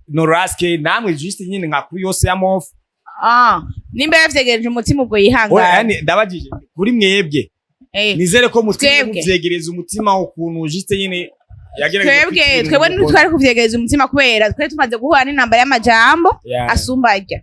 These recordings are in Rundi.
Noraske namwe juste nyine nka kuri yose ya Mofu. Ah, nimba yavyegereje umutima, ubwo Oya, yihangane. Yani ndabajije kuri mwebwe. Nizere ko mutima Twebwe. muvyegereza umutima, ukuntu juste nyine yagerageje Twebwe kwitira twebwe umuntu. ntitwari kuvyegereza umutima, kubera twe tumaze guhura n'intambara y'amajambo asumba arya.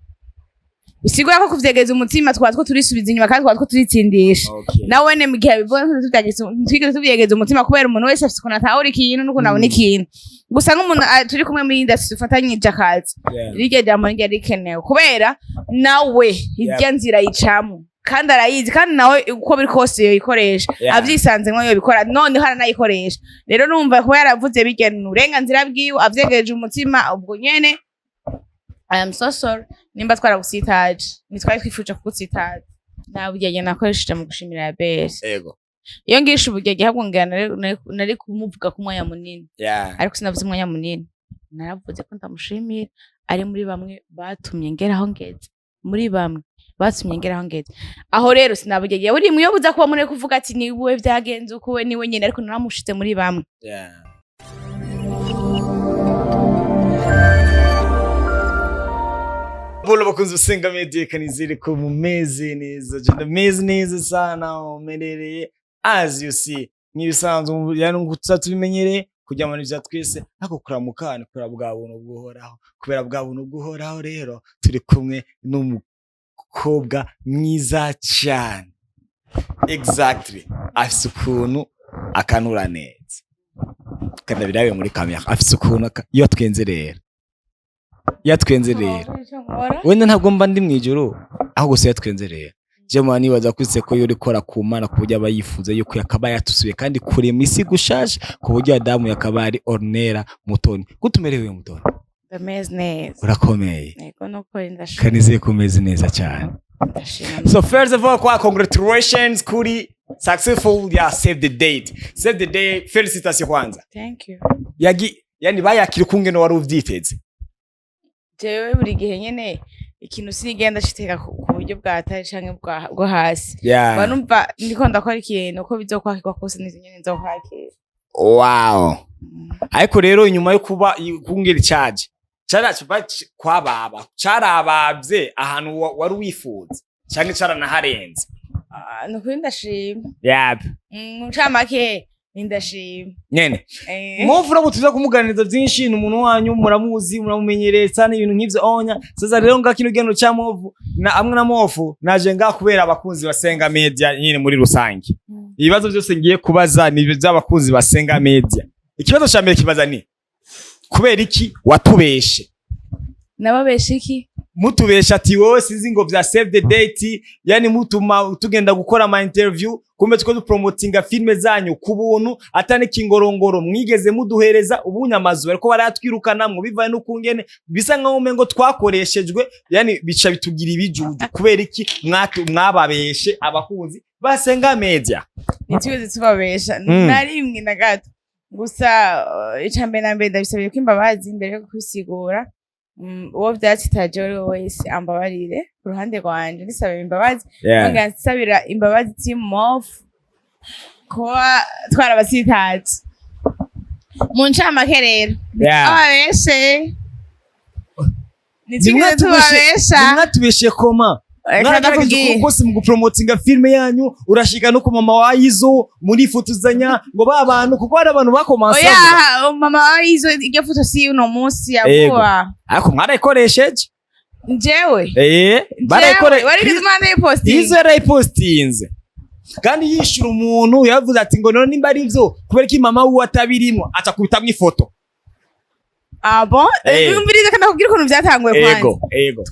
Bisigura ko kuvyegereza umutima twaba two turisubiza inyuma kandi twaba two turitsindisha. Nawe wene mu gihe abivuga, ntitwigeze tuvyegereza umutima, kubera umuntu wese afise ukuntu atahura ikintu n'ukuntu abona ikintu. Gusa nk'umuntu, turi kumwe muri industry, dufatanyije akazi, rirya jambo niryo rikenewe, kubera nawe irya nzira yicamo kandi arayizi, kandi nawe uko biri kose yoyikoresha. Avyisanzemwo yobikora, noneho aranayikoresha. Rero numva kuba yaravuze birya ni uburenganzira bwiwe. Avyegereje umutima, ubwo nyene I am so sorry nimba twaragusitaje. Ntitwari twifuje kugutsitaza. Nta bugenge nakoresheje mu gushimira Abesi. Iyo ngisha ubugenge, ahubwo ngira nari kumuvuga ku mwanya munini. Ariko sinavuze umwanya munini, naravuze ko ndamushimira, ari muri bamwe batumye ngera aho ngeze, muri bamwe batumye ngera aho ngeze. Aho rero sinabugege buri mwe buza kuba muri kuvuga ati niwe byagenze uko, we niwe nyene, ariko naramushize muri bamwe. Bolo bakunzi Usenga Media, kanizere ko mumeze neza. Je ndameze neza sana aho mmerereye. As you see, nk'ibisanzwe, yani nkuko tuza tubimenyereye kujya mu vya twese, ariko kuramuka ni kubera bwa buntu bw'Uhoraho, kubera bwa buntu bw'Uhoraho. Rero turi kumwe n'umukobwa mwiza cyane. Exactly, afise ukuntu akanura neza kandi birabe muri kamera, afise ukuntu iyo twenze rero, iyo twenze rero, wenda ntabwo mba ndi mwijuru, aho gusa iyo twenze rero je mwa nibaza kwise ko iyo urikora ku Mana, ku buryo aba yifuza yuko yakaba yatusuye kandi kurema isi gushasha, ku buryo Adamu yakaba ari Ornella Mutoni. Gutumerewe Mutoni? Ndameze neza. Urakomeye? Yego, nuko ndashima. Kanizeye ko umeze neza cyane. Ndashima. So first of all, kwa congratulations kuri successful ya Save the Date. Save the Date, félicitations kwanza. Thank you. Yagi yani bayakira ukungene wari uvyiteze? Jewe buri gihe nyene ikintu sinigenda citeka ku buryo bwa tari canke bwo hasi. Mba numva ndiko ndakora ikintu, uko bizokwakirwa kose nizo nyene nzokwakira. Ariko rero inyuma yo kuba kungera icaje cara kwababa carabavye ahantu wari wifuza canke caranaharenze? Ah, ni ukuri ndashima. Mu ncamake ni ndashima. Nyene. Mwovu rabo tuza kumuganiriza byinshi, ni umuntu wanyu, muramuzi, muramumenyereye sana, ibintu nk'ivyo onya. Sasa rero nga kino gendo ca Movu na amwe na Mofu, naje nga kubera abakunzi basenga Media nyine muri rusange. Ibibazo byose ngiye kubaza ni iby'abakunzi basenga Media. Ikibazo ca mbere kibaza ni kubera iki watubeshe? Nababesha iki? Mutubesha ati wowe sinzi ngo vya Save the Date, yani mutuma tugenda gukora ama interview, kumbe two dupromotinga filme zanyu ku buntu, atani kingorongoro mwigeze muduhereza. Ubunye amazu bariko barayatwirukana mu bivaye n'ukungene bisa nkaho umengo twakoreshejwe, yani bica bitugira ibijuju. Kubera iki mwababeshe abakunzi basenga Media? Ntitwigeze tubabesha na rimwe na gato. Gusa ica mbere na mbere ndabisabiye ko imbabazi imbere yo kubisigura. Uwo vyatsitaje uwo ari we wese ambabarire. Ku ruhande rwanje ndisabira imbabazi, nongera nsabira imbabazi team Mof kuba twarabasitaje. Mu ncamake rero, ababeshe ntitwigeze tubabesha. Mwatubeshe koma? Reka Mwaragerageza ndakubwira. kose mu gupromotinga filme yanyu, urashika no ku mama wa Izo murifotozanya ngo ba bantu, kuko hari abantu bakomansa. Oya, mama wa Izo, iryo foto si uno munsi yavuba. Ariko mwarayikoresheje. Njewe? Barayikore. Warigeze umwana yipostinga? Izo yarayipostinze kandi yishura umuntu yavuze ati ngo none nimba ari byo, kubera ko mama wiwe atabirimwo, aca kubitamwo ifoto. Ah bon? Eh. Umviriza kandi akubwira ukuntu vyatanguye kwanza. Ego.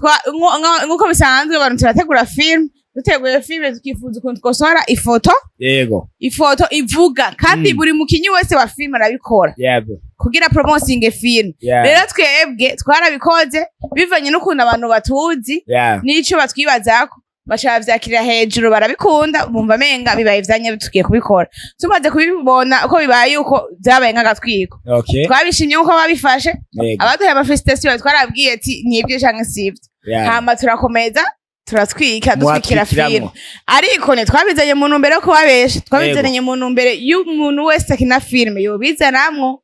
Nkuko bisanzwe, abantu turategura film. Duteguye film, tukifuza ukuntu twosohora ifoto, ifoto ivuga, kandi buri mukinyi wese wa film arabikora kugira promoting film. Rero twebwe twarabikoze bivanye n'ukuntu abantu batuzi n'ico batwibazako, baca bavyakirira hejuru, barabikunda, bumva amenga bibaye ivyanya tugiye kubikora. Tumaze kubibona uko bibaye, yuko vyabaye nk'agatwiko, twabishimye nkuko babifashe. Abaduhaye amafélicitation twarabwiye ati nibyo canke sivyo. Hama turakomeza turatwika, dutwikira Mwatwikiramwo. film, ariko ntitwabizanye mu ntumbero yo kubabesha, twabizanye mu ntumbero y'umuntu wese akina filime yobizanamwo.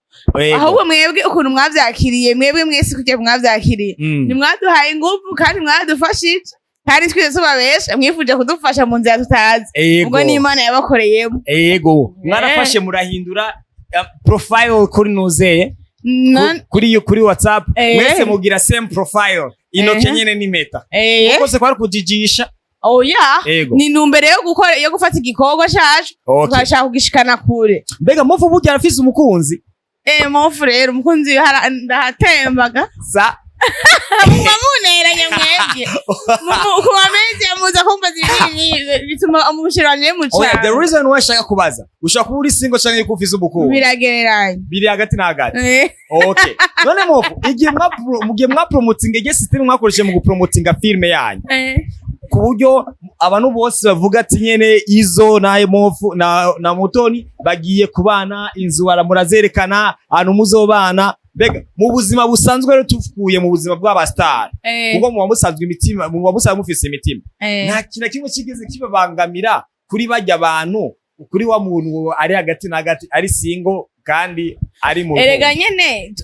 Ahubwo mwebwe ukuntu mwavyakiriye, mwebwe mwese kugira mwavyakiriye, nimwaduhaye ingufu kandi mwadufashije, kandi twese tubabesha mwifuje kudufasha mu nzira tutazi. Ubwo ni Imana yabakoreyemo. Ego, mwarafashe murahindura profile kuri nuzeye kuri WhatsApp, mwese mugira same profile, intoke nyene n'impeta, kose kwari kujijisha. Oya. Ni intumbero yo gukora, yo gufata igikorwa cacu, tukashaka kugishikana kure. Mbega Mofu burya arafise umukunzi? Mofu rero umukunzi wiwe ndahatembaga. Sa Muguma muneranya mwebwe ku mamezi muza kumva zibiri bituma umushiro wanje Oya, mucana. the reason why ashaka kubaza, ushobora kuba uri single canke yuko ufise umukunzi. Biragereranye. Biri hagati na hagati. Okay, none Mofu, igihe mu gihe mwapromotinga, igihe system mwakoresheje mu gupromotinga filme yanyu, ku buryo abantu bose bavuga ati nyene Izo na Mofu na Mutoni bagiye kubana, inzu murazerekana ahantu muzobana. Mbega mu buzima busanzwe rero, tuvuye mu buzima bw'abastar, kuko muba musanzwe imitima, muba musanzwe mufise imitima, nta kintu na kimwe kigeze kibabangamira kuri bajya abantu, kuri wa muntu ari hagati na hagati, ari single kandi ari mu Erega nyene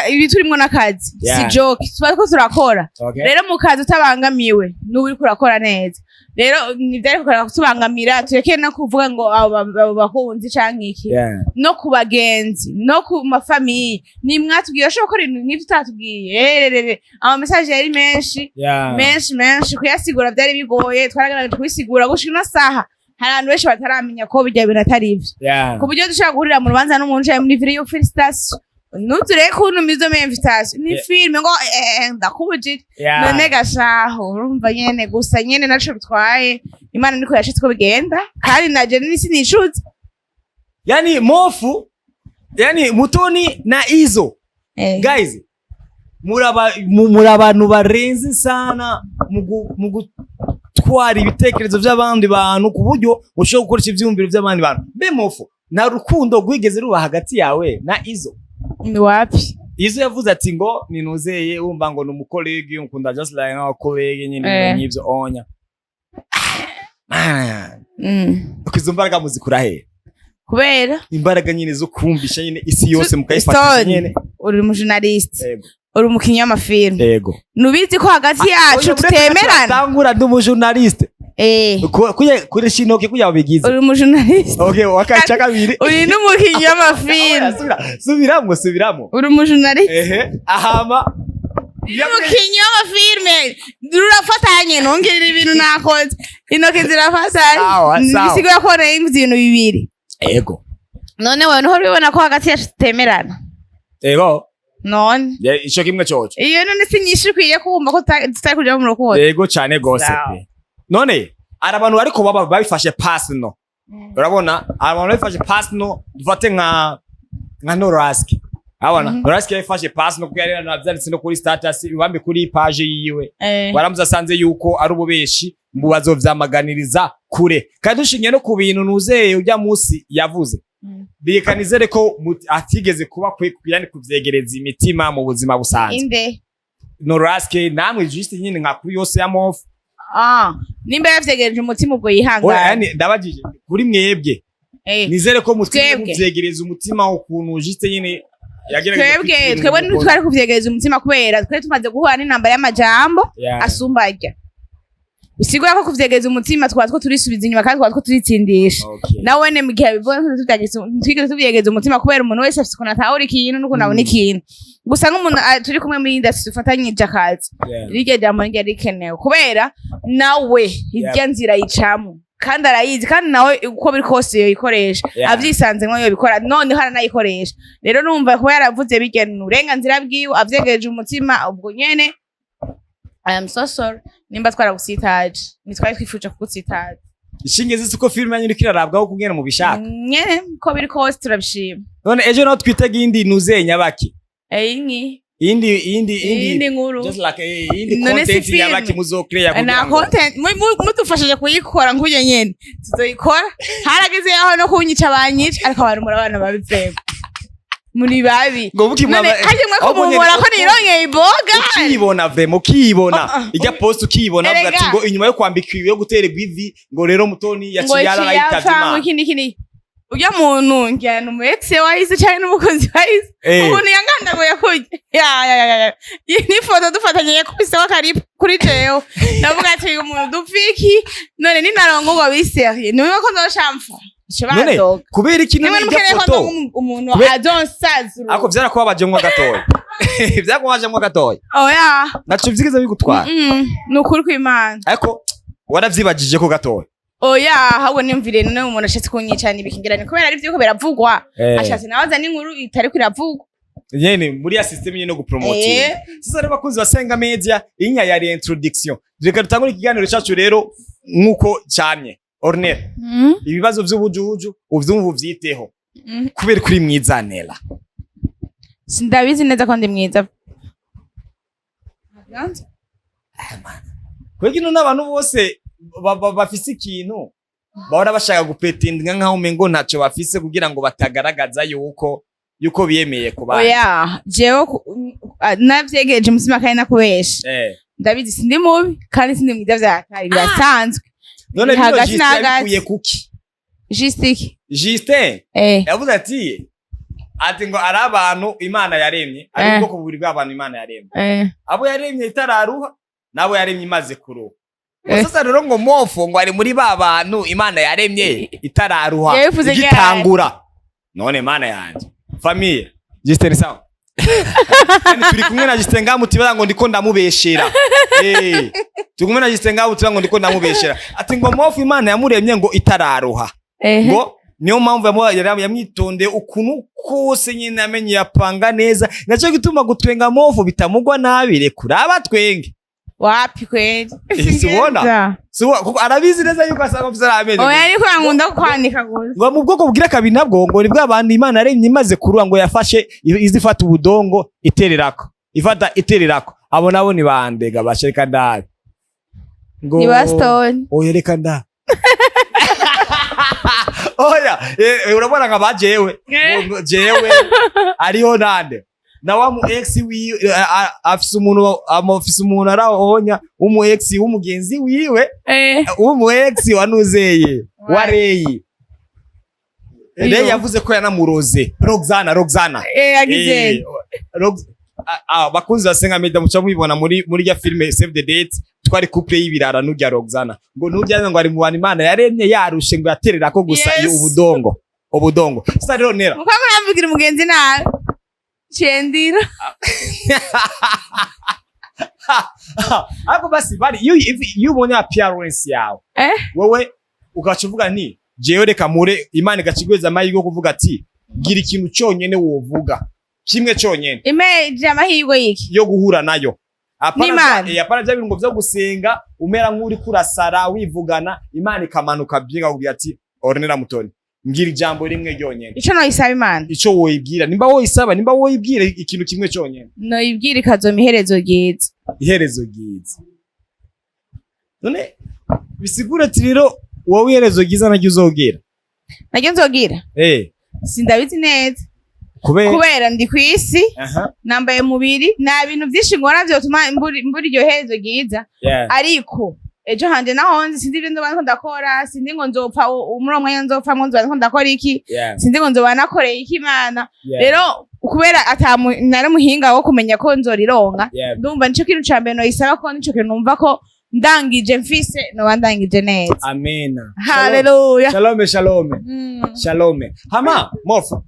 ibi turimwo n'akazi, si joke, tuba turiko turakora. Rero mu kazi utabangamiwe n'uba uriko urakora neza. Rero ntivyari kukorera kutubangamira, tureke no kuvuga ngo abo bakunzi canke iki, no ku bagenzi no ku ma famille nimwatubwiye bashobora gukora ibintu nk'ivyo utatubwiye. Ererere, ama message yari menshi, menshi menshi, kuyasigura vyari bigoye. Twaragerageje kubisigura, gushika ino saha hari abantu benshi bataramenya ko bijya bintu atari ivyo, ku buryo dushobora guhurira mu rubanza n'umuntu ucaye muri video, "Félicitations", ntuzureke kuntumiza izo invitation, ni filme, ngo ndakubujije. None gashaho urumva nyene gusa nyene naco bitwaye, Imana niko yashitse ko bigenda, kandi naje n'isi nicuza. Yani Mofu, yani Mutoni na Izo, guys, muri abantu barenze sana mu gutwara ibitekerezo by'abandi bantu, ku buryo ushobora gukoresha ivyiyumviro by'abandi bantu. Mbe Mofu, nta rukundo rwigeze ruba hagati yawe na Izo? Ni wapi. Izo yavuze ati ngo ninuzeye, wumva ngo ni umu collègue, ukunda just like nk'aba collègue nyine, ibintu nk'ivyo onya. Man, izo mbaraga muzikura he? Kubera Imbaraga nyine zo kumvisha nyine isi yose mukayifatisha Stone, nyine. Uri umujournaliste, uri umukinnyi w'amafilme, nubizi ko hagati yacu Oya, uretse tutemerana. Tangura, ndi umujournaliste. Kuresha intoki kugira bigize. Uri umujournaliste. Okay, wakaca kabiri. Uri n'umukinnyi w'amafilme. Oya, subiramwo, subiramwo. Uri umujournaliste. Ehe, ahama. Umukinnyi w'amafilme, rurafatanye, nongera ibintu nakoze, intoki zirafatanye. Sawa, sawa. Bisigura ko narimvuze ibintu bibiri. None wewe niho ubibona ko hagati yacu tutemerana? Ego. None Ico kimwe coco. Iyo none si nyinshi ukwiye kumva ko tutari kuja mu rukundo? Yego cane gose Sawa. pe. None hari abantu ariko baba babifashe personal. Urabona abantu babifashe personal, dufate nka Noraski. Abona Noraski yabifashe personal kuko yari yanavyanditse no kuri status ibambe kuri page yiwe. Baramuze asanze yuko ari ububeshi, mu bazovyamaganiriza kure, kandi dushingiye no ku bintu nuzeye ujya munsi yavuze, reka nizere ko atigeze kuba yani kuvyegereza imitima mu buzima busanzwe. Inde? Noraske namwe, juste nyine nka kuri yose ya Mofu. Ah, nimba yavyegereje umutima ubwo Oya, yihangane. yani ndabajije kuri mwebwe. Nizere ko mutwebwe Twebwe. muvyegereza umutima, ukuntu juste nyine yagerageje Twebwe kwita ibintu twebwe mu ntitwari kuvyegereza umutima, kubera twari tumaze guhura n'intambara y'amajambo asumba arya, bisigura ko kuvyegereza umutima twaba two turisubiza inyuma kandi twaba two turitsindisha. Nawe mu gihe abivuga, ntitwigeze tuvyegereza umutima, kubera umuntu wese afise ukuntu atahura ikintu n'ukuntu abona ikintu. Gusa nk'umuntu turi kumwe muri industry, dufatanyije akazi, rirya jambo niryo rikenewe, kubera nawe irya nzira yicamo kandi arayizi, kandi nawe uko biri kose yoyikoresha, avyisanzemwo yobikora, noneho aranayikoresha. Rero numva kuba yaravuze birya ni uburenganzira bwiwe, avyegereje umutima ubwo nyene. I am so sorry nimba twaragusitaje, ntitwari twifuje kugutsitaza. Ishinge zisi uko filime yanyu iriko irarabwaho kugena mu bishaka. Nyene ko biri kose turabishima. None ejo naho twitega iyindi nuzeye nyabaki? Inki? Iyindi Iyindi nkuru? Just like iyindi None si content filme. nyabaki muzocreate kugira Na ngo content mudufashije kuyikora nk'uyo nyene tuzoyikora. Harageze yaho no kunyica banyica, ariko abantu muri abana babi vrema, muri babi. Ngo buki None mwaba harya mwe ahubwo nyene kumumora ko nironkeye iboga. Ukiyibona vraiment, ukiyibona Ah, ah. ijya post, ukiyibona avuga ati Erega. ngo inyuma yo kwambika yo gutererwa ivi, ngo rero Mutoni Ngo yaciye yarayitavye iciyapfa ngo Imana. iki n'iki n'iki. Urya muntu ngira ni umu ex wahise canke n'umukunzi wahise. Ukuntu yangandaguye kurya, ya ya ya ya, iyi ni ifoto dufatanye, yakubiseho akaripu kuri jewe. Ndavuga ati: "Uyu muntu dupfa iki none? Ninarongorwa biseriye, niwe ko nzoshamfa." None badoga. Kubera iki nimwe none irya n'umukeneye ko foto ndonka umuntu azonsaza. Ariko byarakubabaje gatoya, byarakubabaje gatoya? Oya. Naco vyigeze bigutwara? Ni ukuri kw'Imana. Ariko waravyibajije ko gatoya? Oya, ahubwo niyumvire none umuntu ashatse kunyica nibikingirane, kubera ari vyuko biravugwa, ashatse nawe azana inkuru itariko iravugwa. Nyene muri ya system nyene no gupromotinga. Sasa rero, bakunzi basenga media, inya yari introduction. Reka dutangure ikiganiro cacu rero nkuko camye. Ornella, ibibazo vy'ubujuju uvyumva uvyiteho. Kubera kuri mwiza, Nella? Sindabizi neza ko ndi mwiza. Kubera ino n'abantu bose bafise ikintu bahora bashaka gupretendinga nkaho umengo ntaco bafise, kugira ngo batagaragaza yuko biyemeye ku bandi. Oya, jewe navyegereje umutima kandi nakubesha. Ndabizi sindi mubi kandi sindi mwiza, vyakari birasanzwe. None bino Hagati Justin na hagati. yabikuye kuki? Juste iki? Justin yavuze ati ngo ari abantu Imana yaremye, ari ubwoko bubiri bw'abantu Imana yaremye: abo yaremye itararuha n'abo yaremye imaze kuruha. Sasa rero ngo Mofo ngo ari muri ba bantu Imana yaremye itararuha, Yabivuze ryari? igitangura. None Mana yanje, famille, Justin sawa. Yani turi kumwe na Justin ngaha, mutibaza ngo ndiko ndamubeshera. Turi kumwe na Justin ngaha, mutibaza ngo ndiko ndamubeshera. Ati ngo Mofo Imana yamuremye ngo itararuha, ngo niyo mpamvu yamwitondeye ukuntu kose nyine, amenye yapanga neza. Nacyo gituma gutwenga Mofo bitamugwa nabi. Reka uraba twenge. Wapi kweli. Sibona? Kuko arabizi neza yuko asanga afise amenyo. Oya, ariko nkunda kwanika gusa. Ngo mu bwoko bugira kabiri nabwo ngo ni bwa bantu Imana yaremye imaze kuruha, ngo yafashe izi ifata ubudongo itererako, ifata itererako. Abo nabo ni bandega bashe? Reka ndabe ngo Ni ba Stone. Oya, reka nda, oya, urabona nka ba jewe. Ngo jewe ariho nande na wa mu ex wiwe, afise umuntu arahonya w'umu ex w'umugenzi wiwe, w'umu ex wanuzeye wa Reyi. Reyi yavuze ko yanamuroze Roxana, Roxana. Yagize. Bakunzi basenga media, muca mubibona muri ya filme Save the Date, twari couple y'ibirara n'urya Roxana. Ngo n'urya ngo ari mu bantu Imana yaremye yarushe, ngo yatererako gusa iyo ubudongo, ubudongo. Sasa rero Nera, Muko muramvugira umugenzi nabi cendira. Ariko basi bari iyo ubonye appearance yawe, wewe ugaca uvuga nti: "Jewe reka mure." Imana igacigweza amahirwe yo kuvuga ati: "Gira ikintu cyonyene wovuga, kimwe cyonyene." Imeje amahirwe y'iki? Yo guhura nayo. Apana N'Imana. Apana bya bintu ngo vyo gusenga umera nk'uri kurasara wivugana. Imana ikamanuka byinga kugira ati: "Ornella Mutoni, ngira ijambo rimwe ryonyene." Ico noyisaba Imana? Ico woyibwira, nimba woyisaba, nimba woyibwira ikintu kimwe cyonyene. Noyibwira ikazoma iherezo ryiza. Iherezo ryiza. None bisigura ati rero wowe iherezo ryiza naryo uzogira? Naryo nzogira? Sindabizi neza. Kubera? Kubera ndi kw'isi, nambaye mubiri, nta bintu vyinshi ngora vyotuma mbura iryo herezo ryiza. Ariko ejo hanje naho nzi, sinzi ibyo nzoba ndiko ndakora, sinzi ngo nzopfa muri uwo mwanya nzopfamwo nzoba ndiko ndakora iki, sinzi ngo nzoba nakoreye iki Imana. Rero kubera ata nari muhinga wo kumenya ko nzorironka, ndumva nico kintu ca mbere noyisaba, ko nico kintu numva ko ndangije mfise noba ndangije neza. Amena. Haleluya. Shalome, shalome. Shalome. Hama Mofo,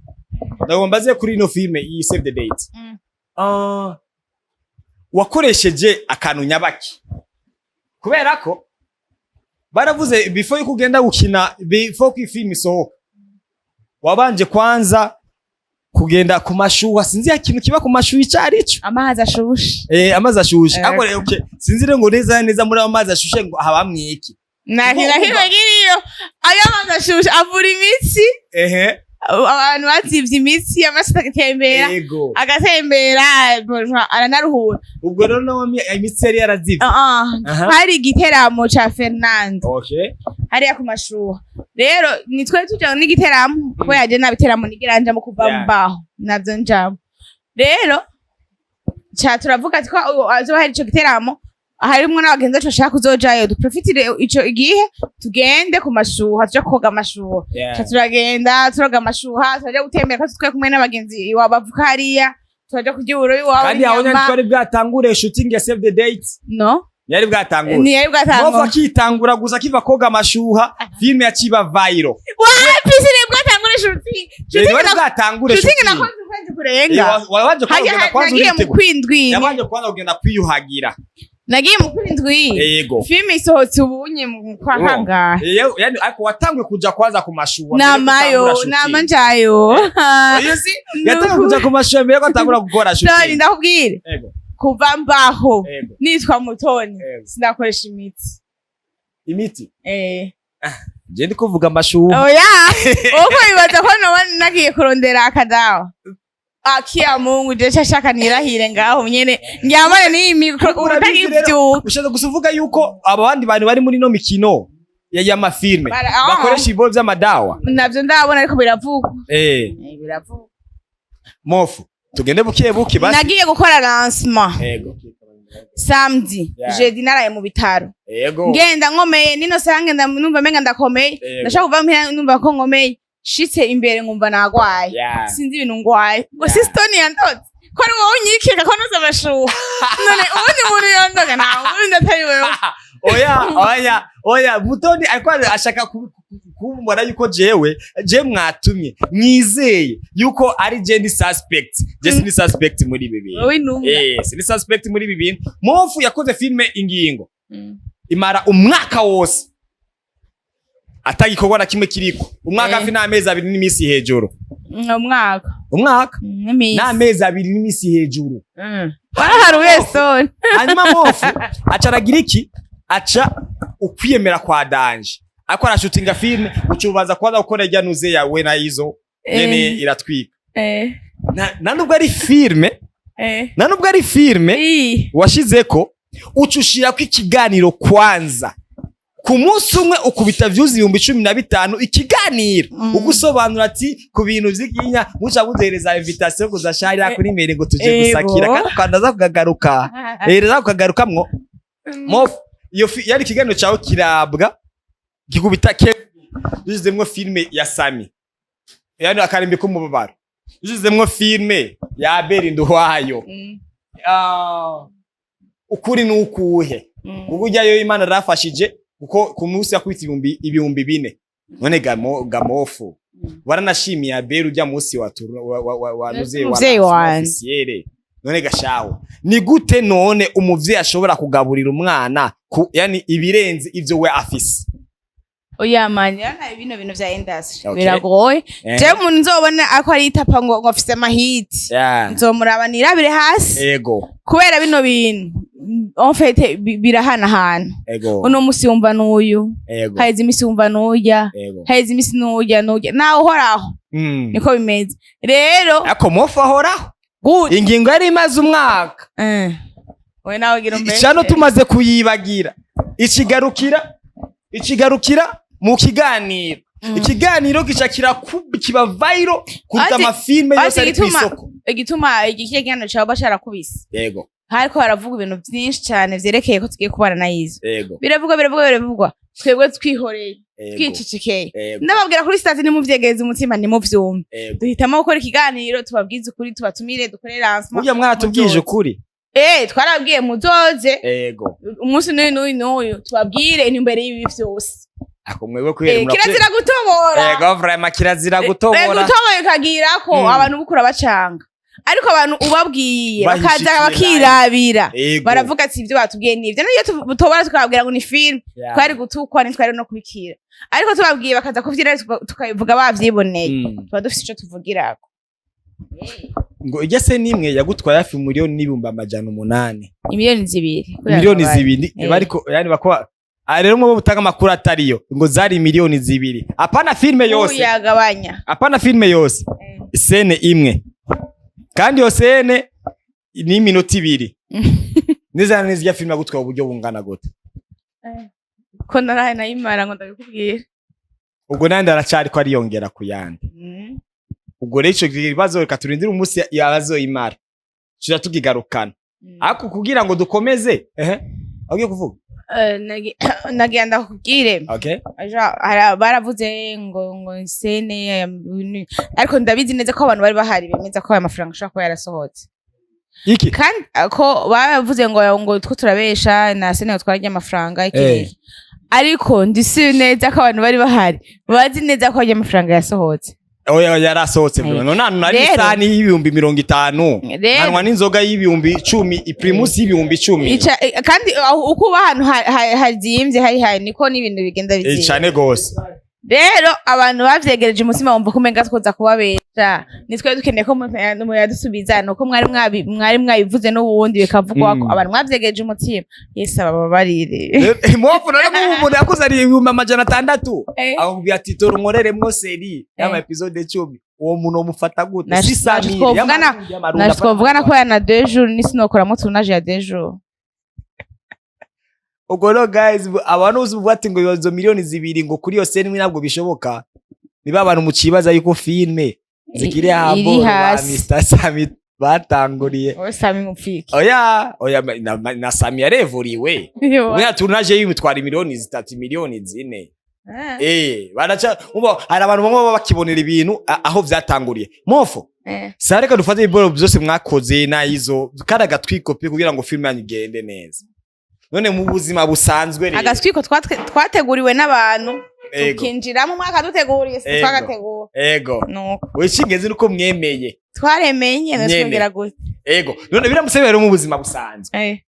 ndagomba mbaze kuri ino filme iyi Save the Date. Ah, wakoresheje akantu nyabaki? Kubera ko baravuze before yuko ugenda gukina, before ko ifilm isohoka, wabanje kwanza kugenda ku mashuha. Sinzi ya kintu kiba ku mashuha ico arico. Amazi ashushe. Amazi ashushe. Eh. Ariko rero, okay, sinzi rero ngo neza neza muri ayo mazi ashushe ngo habamwe iki? Nta kintu na kimwe kiriyo. Ayo mazi ashushe avura imitsi. Abantu bazivye imitsi, amaraso agatembera, agatembera, aranaruhura. Ubwo rero nawe imitsi yari yarazivye? Ah, ah. Hari igiteramo ca Fernando hariya ku mashuha. Rero nitwe tuja n'igiteramo, kuko yaje nta biteramo nigera njamo kuva mbaho, navyo njamo. Rero ca turavuga ati ko azoba hari ico giteramo. Harimwo n'abagenzi bacu bashaka kuzojayo, duprofitire ico igihe, tugende ku mashuha, tuje koga amashuha. Ca turagenda, turoga amashuha, turaja gutembera, ko twari kumwe n'abagenzi iwabo bavuka hariya, turaja kurya uburobe iwabo Kandi aho nyine n'inyama. twari bwatangure shooting ya save the date? No. Yari bwatangure? Ntiyari bwatangure. Mofu akitangura gusa, akiva koga amashuha, filime yaciba viral. Wapi, sinari bwatangure shooting. Yari wari bwatangure Shooting shooting. nakoze ukwezi kurenga. Wabanje Hajya kugenda kwanza nagiye mu uritegura. kwindwi. Yabanje kwanza kugenda kwiyuhagira. Nagiye mu kwindwi. Yego. Filime isohotse ubunye mu kwa Oh. kangahe? Yani ariko watanguye kuja kwanza ku mashuha mbere yo Namayo gutangura shooting. nama njayo. You see? Yatanguye kuja ku mashuha mbere ko atangura gukora Toni, shooting. ndakubwire, Yego. kuva mbaho, Yego. nitwa Mutoni, Yego. sinakoresha imiti. Imiti? Eh. Je ndi kuvuga amashuha. Oya, uko bibaza ko noba nagiye kurondera akadawa, akiya Mungu, je shashaka nirahire ngaho nyene ndyamane n'iyi mikro. Urabizi rero, utagivyuka. Ushatse gusa uvuga yuko abandi bantu bari muri no mikino y'amafilme bakoresha ibiboro vy'amadawa? Navyo ndabona, ariko biravugwa. Eh. Biravugwa. Mofu, tugende buke buke basi. Nagiye gukora lancement samedi. Jeudi naraye mu bitaro. Ngenda nkomeye, nino sange numva menga ndakomeye. Ndashaka kuva muhira numva ko nkomeye, shitse imbere nkumva nagwaye. Sinzi ibintu ngwaye ngo si Stone yandotse, ko ari wowe unyikeka ko noze amashuha. None ubundi muntu yondoga nta wundi atari wewe. Oya, oya, oya, Mutoni ariko ashaka kumbona yuko jewe je mwatumye mwizeye yuko ari je ndi suspect. Je sindi suspect muri ibi bintu. Wowe intumwa. Eh, sindi suspect muri ibi bintu. Mofu yakoze filme Ingingo, imara umwaka wose atagikorwa na kimwe kiriko, umwaka hafi n'amezi 2 n'iminsi hejuru. Umwaka. Umwaka N'iminsi. n'amezi 2 n'iminsi hejuru. Waraharuye, Stone. Hanyuma Mofu aca aragira iki? Aca ukwiyemera kwa danger, ariko arashutinga filme, uca ubanza kubanza gukora irya nuze yawe na izo nyene iratwika. Na nubwo ari filme, na nubwo ari filme washizeko, uca ushirako ikiganiro kwanza ku munsi umwe, ukubita views 15,000, ikiganiro ugusobanura ati ku bintu vy'iginya muca muduhereza invitation kuza sharira kuri mbere ngo tuje gusakira, kandi ukandaza kukagaruka rero kukagarukamwo. Mof iyo yari ikiganiro cyawe kirabwa gikubita ke, dushizemwo filme ya Sami, yani Akarimbi k'umubabaro, dushizemwo filme ya Abeli Nduwayo. Ah, ukuri ni ukuhe? Kuko ujyayo Imana yarafashije, kuko ku munsi yakubita 4,000. None gamofu, waranashimiye Abeli ujya munsi wa wa nuze wa Umuvyeyi wanje. officiel. None gashaho, ni gute none umuvyeyi ashobora kugaburira umwana yani ibirenze ivyo we afise? Oya man, yana bino bintu vya industry biragoye. Jewe umuntu nzobona ako aritapa ngo afise amahiti, nzomuraba nirabire hasi. Kubera bino bintu, en fait, birahanahana. Uno musi wumva n'uyu, haheze imisi wumva n'urya, haheze imisi n'urya n'urya, nawe uhoraho. Niko bimeze rero. Ako Mofu ahoraho. Good. Ingingo yari imaze umwaka. We nawe gira umbeshe. Cano tumaze kuyibagira, ikigarukira mu kiganiro. Ikiganiro gica kiba viral kuruta amafilme yose Ati ari kw'isoko. Igituma iki kiganiro cawe bacarakubise, hariko haravugwa ibintu vyinshi cane vyerekeye ko tugiye kubana na Izo. Biravugwa, biravugwa, biravugwa, twebwe twihoreye, twicecekeye. Ndababwira kuri statut, nimuvyegereze umutima, nimuvyumve. Duhitamo gukora ikiganiro, tubabwize ukuri, tubatumire, dukore lancement. Burya mwaratubwije Muzoze. ukuri. Eh, twarabwiye muzoze umunsi n'uyu n'uyu n'uyu, tubabwire intumbero y'ibi vyose. Ako mwebwe kubera Kirazira gutobora. Ego vraiment, kirazira gutobora. Gutobora bikagirako abantu bukura bacanga, ariko abantu ubabwiye bakaza Bahishikiye. bakirabira, baravuga ati ibyo batubwiye nibyo. Niyo tubora tukababwira ngo ni film, twari gutukwa, ntitwari no kubikira, ariko tubabwiye bakaza kuvyira, tukabivuga bavyiboneye, tuba dufise ico tuvugirako. Ngo ijya se nimwe yagutwaye hafi 1,800,000. 2 miliyoni. 2 miliyoni. Eh. Bariko yani bako. Ah, rero mwe butanga amakuru atariyo ngo zari 2 miliyoni, apana filme yose. Uyagabanya. Apana filme yose, scène imwe, kandi iyo scène ni iminota 2. Neza na neza, ijya filme yagutwaye uburyo bungana gute? Ko naraye nayimara ngo ndabikubwire. Ubwo nandi aracari ko ariyongera ku yandi. Ubwo rero ico kibazo reka turindire umunsi yabazoyimara, tuja tukigarukana. Ariko kugira ngo dukomeze ehe. Agiye kuvuga. Nagira ndakubwire. Okay. Ejo baravuze ngo scène ariko ndabizi neza ko abantu bari bahari bemeza ko aya mafaranga ashobora kuba yarasohotse. Iki? Kandi ko bavuze ngo two turabesha na scène ngo twarya amafaranga iki n'iki. Ariko ndisi neza ko abantu bari bahari bazi neza ko aya mafaranga yasohotse. Oya, yarasohotse bro. None nari isahani y'50,000. Rero Nkanwa n'inzoga y'10,000, iprimus y'10,000. Kandi uko uba ahantu hazimvye hari niko n'ibintu bigenda bizimvye. Cane gose. Rero abantu bavyegereje umutima bumva ko umenga twoza kubabesha, nitwe dukeneye ko umuntu yadusubiza, nuko mwari mwabivuze n'ubundi bikavugwa ko abantu mwavyegereje umutima, Yesu abababarire. Impamvu none nk'ubu umuntu yakuzaniye 600,000, akakubwira ati: "Tora unkoreremwo série y'ama épisodes 10," uwo muntu womufata gute? Si Naco 100,000 twovugana- y'amarundi, Naco twovugana ko yana deux jours nisinokoramo tournage ya 2 jours. Ubwo rero guys, abantu bose uvuga ati ngo izo miliyoni 2 ngo kuri iyo scène imwe ntabwo bishoboka, niba abantu mucibaza yuko filme zikiri Iri haboro ba hasi. Mr Sami batanguriye. Wowe Sami mupfike. Oya oya, na Sami yarevuriwe. Ubu tournage yiwe itwara miliyoni 3, miliyoni 4. Baraca umva hari abantu bamwe baba bakibonera ibintu aho vyatanguriye mofo. Sa reka dufate ibiboro byose mwakoze nayizo kandi agatwikopi kugira ngo filime yanyu igende neza. None mu buzima busanzwe rero, Agaswiko twateguriwe n'abantu, tukinjiramo umwaka duteguriye, si twagategura. Nuko We, icy'ingenzi nuko mwemeye. Twaremeye nyene. Nyene. Twongera gute? Ego, none biramutse rero mu buzima busanzwe,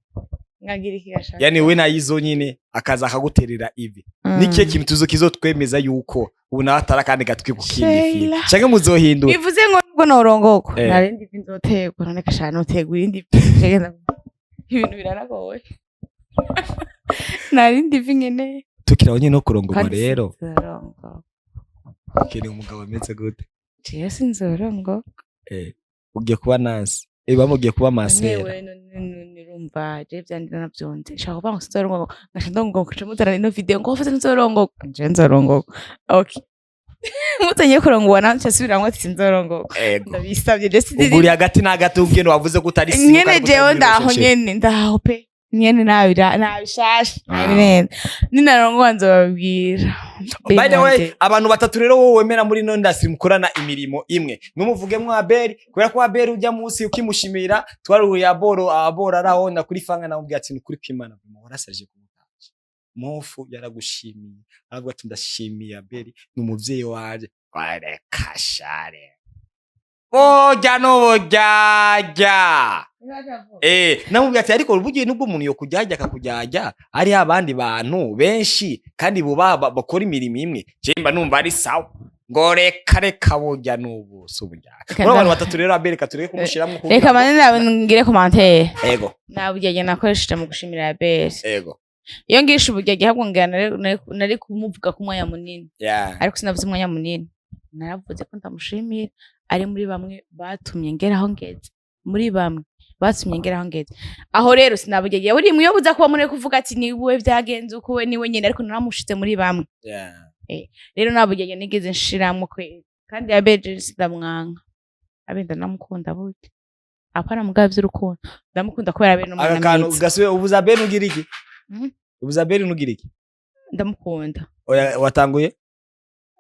Nkagira iki gashaka? Yani we nayizo nyine akaza akaguterera ivi, nikihe kintu tuzo kizotwemeza yuko ubu nawe atari akandi gatwiko kindi filime Sheila. canke muzohindura? Bivuze ngo nubwo norongokwa, narindi vi nzotegwa, none gashaka notegwa irindi vi. Ibintu biranagoye, narindi vi nkeneye. Tukiri nyine no kurongorwa Kandi rero, sinzorongorwa. ukeneye umugabo ameze gute? Jewe sinzorongorwa. Ugiye kuba nurse, bamugiye kuba masera. Newe nirumva je vyandira navyonze nshaka kuvuga ngo sinzorongorwa, ngaca ndongorwa, kuca muzana ino video ngo wavuze nzorongorwa, je nzorongorwa. Okay, muzanye kurongorwa nawe nca subiramwo ati sinzorongorwa. Ndabisabye, je Ubwo uri hagati na hagati ubwene wavuze ko utari single nyene kandi jewe utari muri ndaho relationship. nyene ndaho pe, nyene nabira nabishasha. Ah. Nabirenda ninarongorwa nzobabwira. By the way, abantu batatu rero wowe wemera muri ino industry mukorana imirimo imwe, numuvugemo Abel, kubera ko Abel ujya munsi ukimushimira twaruhuye aboro aboro arahonda kuri fanga, namubwira ati: "Kuri kwimana warasaje kumutaje mofu." Yaragushimiye aravuga ati: "Ndashimiye Abel, ni umuvyeyi wanje." Reka share burya n'uburyarya. Namubwira ati: "Ariko burya nubwo umuntu yokujyajya akakujyajya, hariho abandi bantu benshi kandi bubaha bakora imirimo imwe, je mba numva ari sawa." Ngo reka reka, burya n'ubu si uburyarya. Reka Muri abantu batatu rero, Abel reka tureke kumushiramwo kugira Reka manze nawe ngire commentaire. Ego. Nta buryarya nakoresheje mu gushimira Abel. Iyo ngisha uburyarya ahubwo ngira nari kumuvuga ku mwanya munini, ariko sinavuze umwanya munini. Naravuze ko ndamushimira, ari muri bamwe batumye ngera aho ngeze, muri bamwe batumye ngera aho ngeze. Aho rero sinaburyarya buri iyo buza kuba muri kuvuga ati niwe byagenze uko we niwe nyene, ariko naramushize muri bamwe. Rero nta buryarya nigeze nshiramwo kweri. Kandi Abel sindamwanka, Abel ndanamukunda burya, apana mugabo vy'urukundo, ndamukunda kubera Abel Aka n'umwana kantu mwiza. Gasubiye ubuza Abel ugira iki? Ubuza Abel ugira iki? Ndamukunda. Oya, watanguye.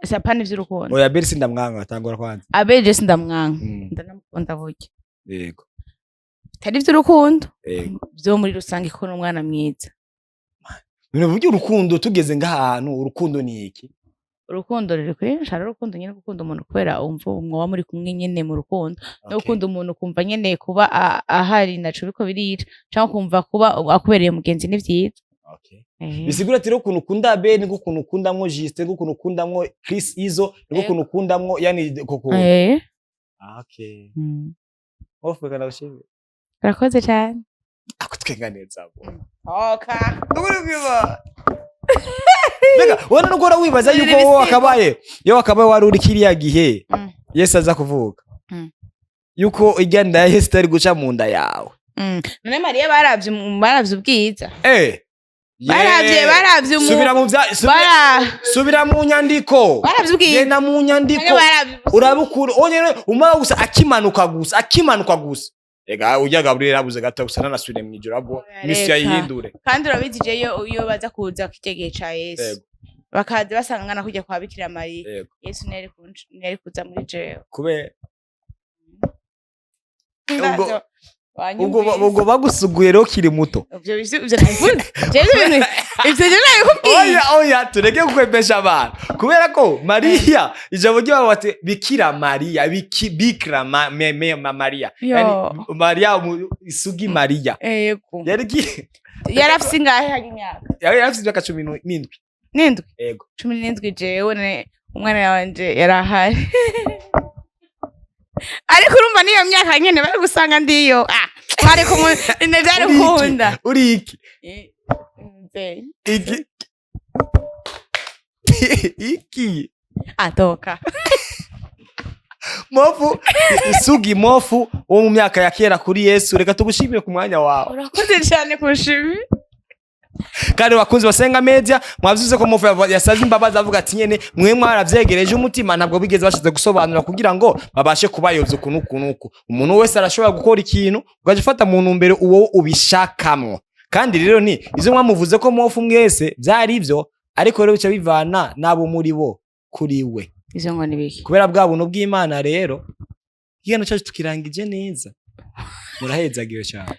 Si apana ivy'urukundo. Oya, Abel sindamwanga, watangura kwanza. Abel je sindamwanka, ndanamukunda burya, bitari ivy'urukundo, vyo muri rusange, ko n'umwana mwiza. Ibintu by'urukundo, tugeze ngahantu, urukundo ni iki? Urukundo ruri kwinshi. Hari urukundo nyene gukunda umuntu kubera umva mwoba muri kumwe nyene mu rukundo, no gukunda umuntu ukumva nyene kuba ahari naco biriko birica, canke ukumva kuba akubereye mugenzi ni vyiza. Bisigura ati rero ukuntu ukunda Abel niko ukuntu ukundamwo Justin, niko ukuntu ukundamwo Chris Izo, niko ukuntu ukundamwo yani koko. Okay. Ofu kana ushimwe. Urakoze cane. Akutwenga neza bo. Oka. Ndukuri kwiba. Mbega ubona nuko uhora wibaza yuko Ibisigo. wowe wakabaye, iyo wakabaye wari uri kiriya gihe Yesu aza kuvuka, yuko irya nda ya Yesu itari guca mu nda yawe. None Mariya baravye ubwiza? Baravye Subira mu bya subira, subira mu nyandiko. Baravye ubwiza. Genda mu nyandiko. None baravye Urabukura onyene umara gusa akimanuka gusa akimanuka gusa. Ega urya Gabriel yabuze gato gusa, nanasubire mu ijoro ahubwo Oya, misi reka. yayihindure. Kandi urabizi, jeyo iyo baza kuza kirya gihe ca Yesu, bakaza basanga ngana kujya kwa Bikira Mariya, Yesu ntiyari kuza muri jewe. Kubera Ndaza- ubwo wanyumvise. Ubwo bagusuguye rero ukiri muto. Ivyo nabivuze jewe, ivyo bintu ivyo je nabikubwiye. Oya, oya, tureke gukwepesha abantu, kubera ko Mariya, ijambo ryabo bati Bikira Mariya, Bikira Mariya. Yo. Yani Mariya isugi Mariya. Yego. Yari Yari afise ingahe hari imyaka? Yari afise imyaka 17. N'indwi? Yego. 17, jewe umwana wanje yari ahari, ariko urumva niyo myaka nyene bari gusanga ndiyo, bari kumwe ne byari Uri iki? kunda. Uri iki? Mzee. Iki iki? Atoka. Mofu isugi, mofu wo mu myaka ya kera kuri Yesu, reka tugushimire ku mwanya wawe. Urakoze cyane kunshimi. Kandi bakunzi basenga media, mwavyuze ko mofu yasavye imbabazi, avuga ati nyene mwe mwaravyegereje umutima, ntabwo bigeze bashatse gusobanura kugira ngo babashe kubayobya uku n'uku n'uku. Umuntu wese arashobora gukora ikintu ugaca ufata mu ntumbero uwo ubishakamwo. Kandi rero ni ivyo mwamuvuze ko mofu mwese vyari ivyo, ariko rero bica bivana n'abo muri bo kuri we. Ivyo ngo ni biki? Kubera bwa buntu bw'Imana rero, ikiganiro cyacu tukirangije neza. Murahezagiwe cyane.